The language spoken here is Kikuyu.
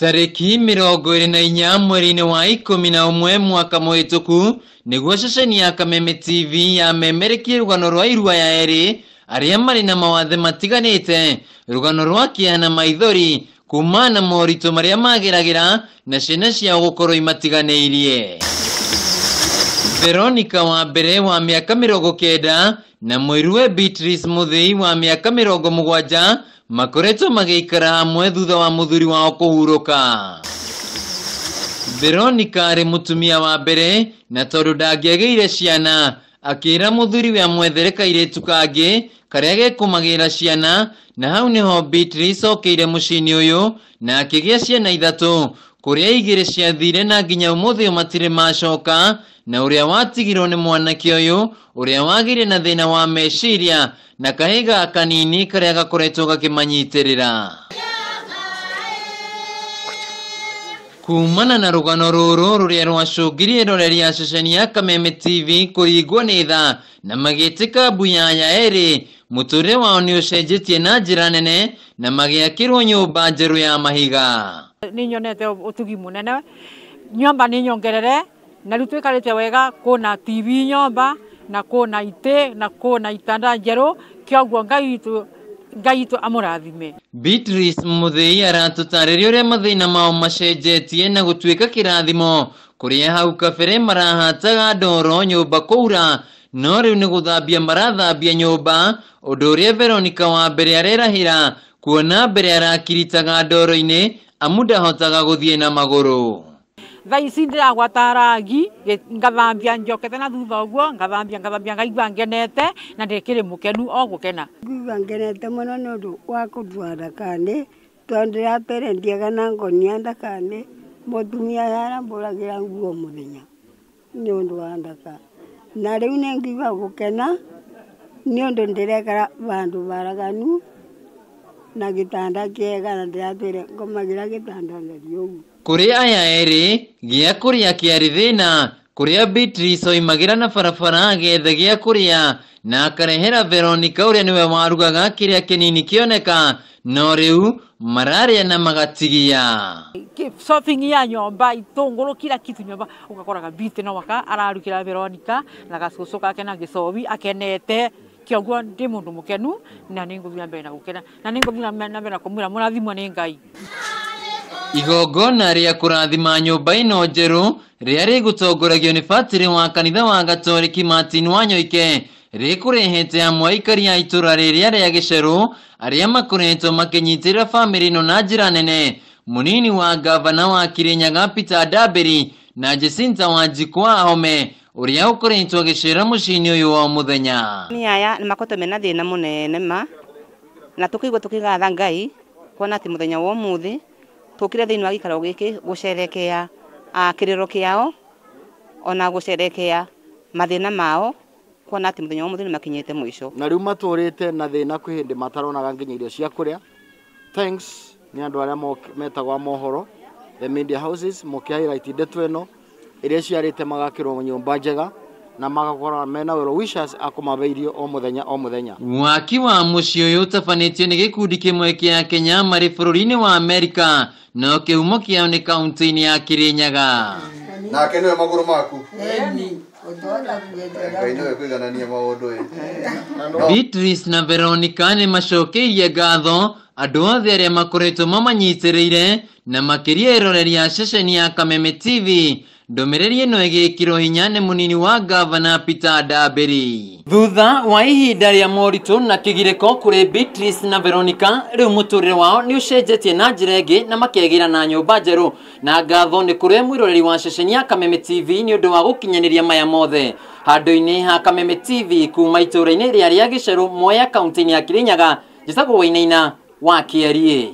Tarĩki 24 mweri-inĩ wa 11 mwaka mũhĩtũku nĩguo ceceni ya Kameme TV yamemerekie rũgano rwa irua ya erĩ arĩa marĩ na mawathe matiganĩte, rũgano rwa kĩeha na maithori kumana na moritũ marĩa mageragĩra na ciana ciao gũkorwo imatiganĩirie. Veronica wa mbere wa mĩaka 90 na mũiruwe Beatrice Muthei wa mĩaka 70 makoretwo magĩikara hamwe thutha wa mũthuri wao kũhurũka. Veronica arĩ mũtumia wa mbere na tondũ ndangĩagĩire ciana akĩra mũthuriwe amwethere kairĩtu kangĩ karĩa gekũmagĩra ciana, na hau nĩho Beatrice okĩire mũciĩ-inĩ ũyũ na akĩgĩa ciana 3 kũrĩa 2 ciathire na nginya ũmũthĩ matirĩ macoka, na ũrĩa watigirwo nĩ mwanake ũyũ ũrĩa wagĩire na thĩna wa meciria na kahĩga kanini karĩa gakoretwo gakĩmanyitĩrĩra. Kumana na rũgano rũrũ rũrĩa rwacũngirie eroreri a ceceni ya Kameme TV kũringwo nĩ tha na magĩtĩka mbuya ya erĩ, mũtũrĩre wao nĩ ũcenjetie na njĩra nene na magĩakĩrwo nyũmba njerũ ya mahiga. Nĩ nyonete ũtugi mũnene, nyũmba nĩ nyongerere na rĩu twĩkarĩte wega, kwĩna TV nyũmba na kwĩna itĩ na kwĩna itanda njerũ, kĩoguo Ngai witũ amũrathime. Beatrice Muthei aratũtarĩria ũrĩa mathĩna mao macenjetie na gũtuĩka kĩrathimo kũrĩa hau kabere marahataga ndoro nyũmba kũura, no rĩu nĩ gũthambia marathambia nyũmba, ũndũ ũrĩa Veronica wa mbere arerahĩra kuona mbere arakiritaga ndoro-inĩ amu ndahotaga gũthiĩ na magũrũ. Thaa ici ndĩragwata rangi ngathambia njokete na thutha ũguo ngathambia ngathambia ngaigua ngenete na ndĩkĩrĩ mũkenu o gũkena. Ngaigua ngenete mũno nĩ ũndũ wa kũrua ndakane, tondũ ndĩratwĩre ndiaga na ngonia ndakane, mũtumia arambũragĩra nguo mũthenya nĩ ũndũ wa ndaka. Na rĩu nĩ ngũigua gũkena nĩ ũndũ ndĩrekara vandũ baraganu na gĩtanda kĩega na ndĩratwĩre ngomagĩra gĩtanda theri ũguo. Kũrĩ aya erĩ gĩa kũrĩa kĩarĩ thĩna, kũrĩa Beatrice oimagĩra na barabara agethe gĩa kũrĩa na akarehera Veronica ũrĩa nĩwe warugaga kĩrĩa kĩnini kĩoneka, no rĩu mararĩa na magatigia. Shopping ya nyũmba itũngũrũ kila kitu nyũmba ũgakoraga Beatrice no waka ararugĩra Veronica na gacũcũ gake na gĩcobi akenete. Kĩoguo ndĩ mũndũ mũkenu na nĩ ngũthiĩ na mbere na gũkena na nĩ ngũthiĩ na mbere na kũmwĩra mũrathimwo nĩ Ngai. Igongona rĩa kũrathima nyũmba ĩno njerũ rĩrĩa rĩgũtongoragio nĩ batĩrĩ wa kanitha wa Gatoreki Martin Wanyoike rĩkũrehete amwe aikari a itũra rĩrĩa rĩa Gĩcerũ arĩa makoretwo makĩnyitĩrĩra bamĩrĩ ĩno na njĩra nene, mũnini wa gavana wa Kirinyaga Peter Ndambĩri na Jacinta Wanjikũ wa Ahome ũrĩa ũkoretwo agĩcera mũciĩ-inĩ ũyũ o mũthenya. Nĩ aya nĩ makoretwo mena thĩna mũnene ma na tũkĩigua tũkĩgatha Ngai kuona atĩ mũthenya wa ũmũthĩ tũkire thĩinĩ wa gĩikaro gĩkĩ gũcerekea kĩrĩro kĩao ona gũcerekea mathĩna mao kuona atĩ mũthenya wa ũmũthĩ nĩ makinyĩte mũico. Na rĩu matũrĩte na thĩna kwĩ hĩndĩ mataronaga nginya irio cia kũrĩa. Thanks nĩ andũ arĩa metagwo a mohoro, the media houses, mũkĩ highlight ndeto ĩno ĩrĩa ciarĩte magakĩrwo nyũmba njega na magakorwo mena well wishers akũmahe irio o mũthenya o mũthenya. Waki wa mũciĩ ũyũ ũtabanĩtio nĩ gĩkundi kĩmwe kĩa Kenya marĩ bũrũri-inĩ wa Amerika no kĩhumo kĩao nĩ kaunti-inĩ ya Kirinyaga. Nake nĩwe magũrũ maku. Ngai nĩwe kũiganania maũndũ ĩ. Beatrice na Veronica nĩ macokeirie ngatho andũ othe arĩa makoretwo mamanyitĩrĩire na makĩria eroreri a ceceni ya Kameme TV. Ndũmĩrĩri ĩno ĩgĩkĩrwo hinya nĩ mũnini wa gavana Peter Ndambĩri. Thutha wa ihinda rĩa moritũ na kĩgirĩko kũrĩ Beatrice na Veronica, rĩu mũtũrĩre wao nĩ ũcenjetie na njĩra ĩngĩ na makegĩra na nyũmba njerũ. Na ngatho nĩ kũrĩ mwĩroreri wa ceceni ya Kameme TV nĩ ũndũ wa gũkinyanĩria maya mothe. Handũ-inĩ ha Kameme TV kuma itũũra-inĩ rĩa Gĩcerũ, Mwea, kaunti-inĩ ya Kirinyaga, njĩtagwo Wainaina wa Kĩariĩ.